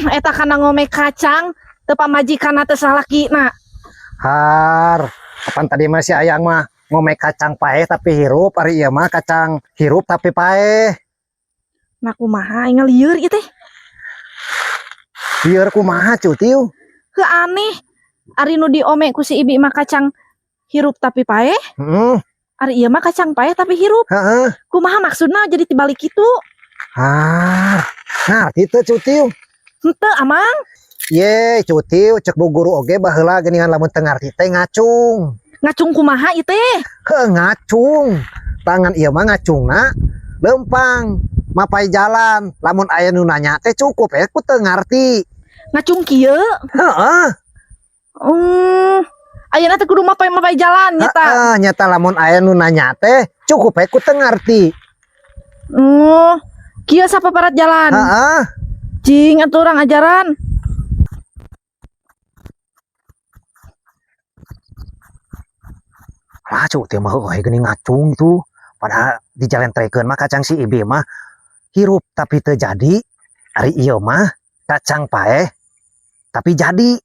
Eta kana ngome kacang teu pamajikanna teu salakina. Har, kapan tadi mah si Ayang mah ngome kacang paeh tapi hirup, ari ieu mah kacang hirup tapi paeh. Nah, kumaha aing lieur ieu teh? Lieur kumaha, Cutiu? Heuh, aneh. Ari nu diome ku si Ibi mah kacang hirup tapi paeh, ari ieu mah kacang paeh tapi hirup. Kumaha maksudna jadi tibalik kitu? Har, ngarti teu, Cutiu? Henteu, Amang. Ye, Cutiu, cek bu guru oge baheula geuningan lamun teu ngarti teh ngacung. Ngacung kumaha ieu teh? Heuh, ngacung. Tangan ieu mah ngacungna lempang mapai jalan. Lamun aya nu nanya teh cukup ku teu ngarti. Ngacung kieu? Heeh. Ayeuna teh kudu mapai-mapai jalan nyata. Heeh, nyata lamun aya nu nanya teh cukup ku teu ngarti. Oh, kieu sapaparat jalan. Heeh. Cing atuh urang ajaran. Lah, cuk teh mah euy geuning ngacung tuh. Padahal dijalentrekeun mah kacang si Ibi mah hirup tapi teu jadi. Ari ieu mah kacang paeh tapi jadi.